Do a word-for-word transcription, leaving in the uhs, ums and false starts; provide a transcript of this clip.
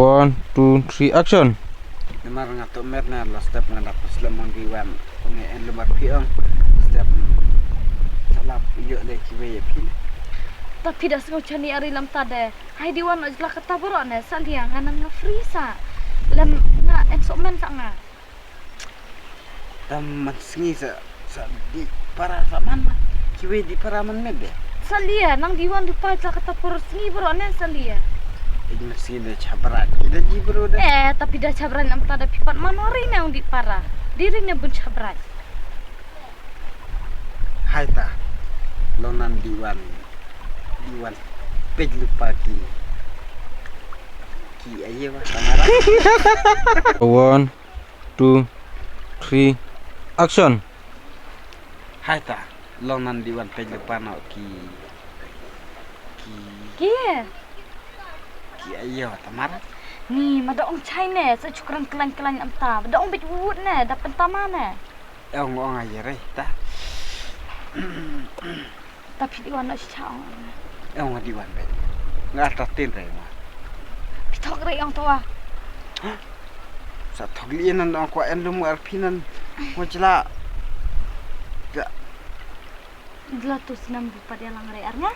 One, two, three, action. Namar nga to met na la step nga dap slem mang di wan. Nge en lumar pi ong. Step. Salap yo le ki we pin. Ta phi da sngew chani ari lam ta de. Hai di wan oj la kata boro ne sa lia nga nan nga free sa. Lem nga en sok men sa nga. Tam man sngi sa sa di para sa man ma. Ki we di para man me de. Sa lia nang di wan du pa la kata por sngi boro ne sa lia. Ik man sngi de chabra ki de ji boro de. Eh tapi da chabra nam ta da pipat man ri ne ong di para. Di ri ne bun chabra. Hai ta. Long nan di wan di wan pej lupa ki ki aye wa kamara. One, two, three, action. Hai ta. Long nan di wan pej lupa no ki ki Ki. Ki aye wa tamara. Ni ma da ong chai ne sa chukran klan klan am ta. Ma da ong bit wut ne da pentama ne. Ong ong aye re ta. Ta phi di wan no cha ong. Ong di wan be. Nga ta tin re ma. Phi thok re ong to wa. Sa thok li nan ong kwa en lum ar phi nan. Mo jla. Ka Dla tu snam bu pat ya lang re ar nga.